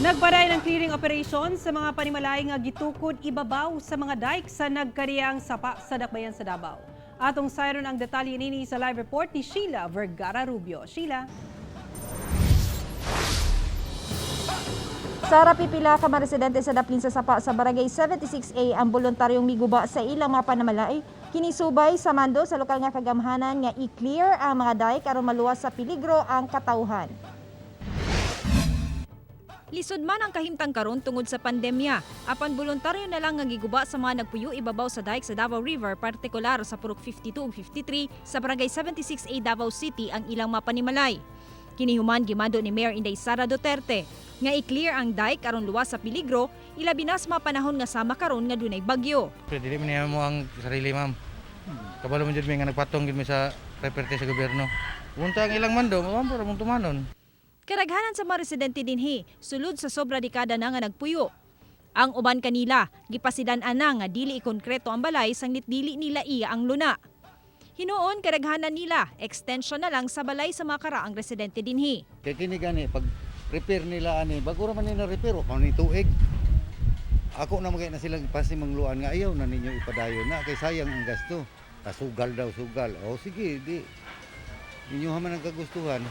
Nagparay ng clearing operation sa mga panimalay nga gitukod ibabaw sa mga dike sa nagkariyang sapa sa Dakbayan sa Davao. Atong sayron ang detalye nini sa live report ni Sheila Vergara Rubio. Sheila. Sara, pipila ka mga residente sa daplin sa sapa sa Barangay 76A ang voluntaryong miguba sa ilang mga panamalay. Kinisubay sa mando sa lokal nga kagamhanan nga i-clear ang mga dike aron maluwas sa peligro ang katawhan. Lisod man ang kahimtang karon tungod sa pandemya. Apan voluntaryo na lang nga giguba sa mga nagpuyo ibabaw sa dike sa Davao River, partikular sa Purok 52 ug 53 sa Barangay 76A, Davao City ang ilang mapanimalay. Kinihuman gimando ni Mayor Inday Sara Duterte nga i-clear ang dike aron luwas sa peligro, ilabi na sa mga panahon nga sama karon nga dunay bagyo. Pero dili man niya mo ang sarili, ma'am. Kabalo man jud mi nga nagpatong gid mi sa reperte sa gobyerno. Unta ang ilang mando, ma'am, para mong tumanon. Karaghanan sa mga residente dinhi, sulod sa sobra dekada na nga nagpuyo. Ang uban kanila, gipasidan-an na nga dili konkreto ang balay sanglit dili nila iya ang luna. Hinuon karaghanan nila, extension na lang sa balay sa mga karaang residente dinhi. Kay kini gani pag repair nila ani, bago ra man nila repair wa pa ni tuig. Ako na magay na silang pasimangluan nga ayaw na ninyo ipadayon na kay sayang ang gasto. Kasugal daw sugal. O sige, di inyo man ang kagustuhan.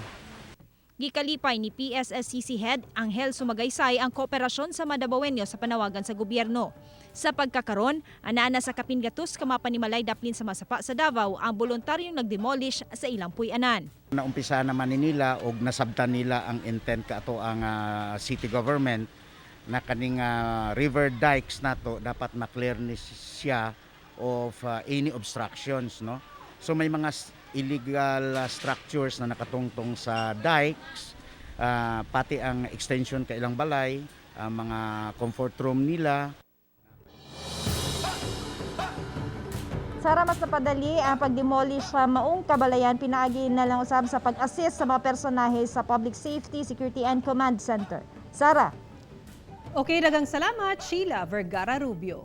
Gikalipay ni PSSCC Head Angel Sumagaysay ang kooperasyon sa Madabawenyo sa panawagan sa gobyerno. Sa pagkakaron, anaa na sa 18 ka mga panimalay daplin sa masapa sa Davao ang voluntaryong nagdemolish sa ilang puy-anan. Naumpisa naman ni nila og nasabtan nila ang intent kato ang city government na kaning river dikes nato dapat ma-clear ni siya of any obstructions, no. So may mga illegal structures na nakatungtong sa dikes, pati ang extension kay ilang balay, ang mga comfort room nila. Sara, mas napadali ang pagdemolish sa maong kabalayan pinaagi na lang usab sa pag-assist sa mga personahe sa Public Safety, Security and Command Center. Sara. Okay, daghang salamat, Sheila Vergara Rubio.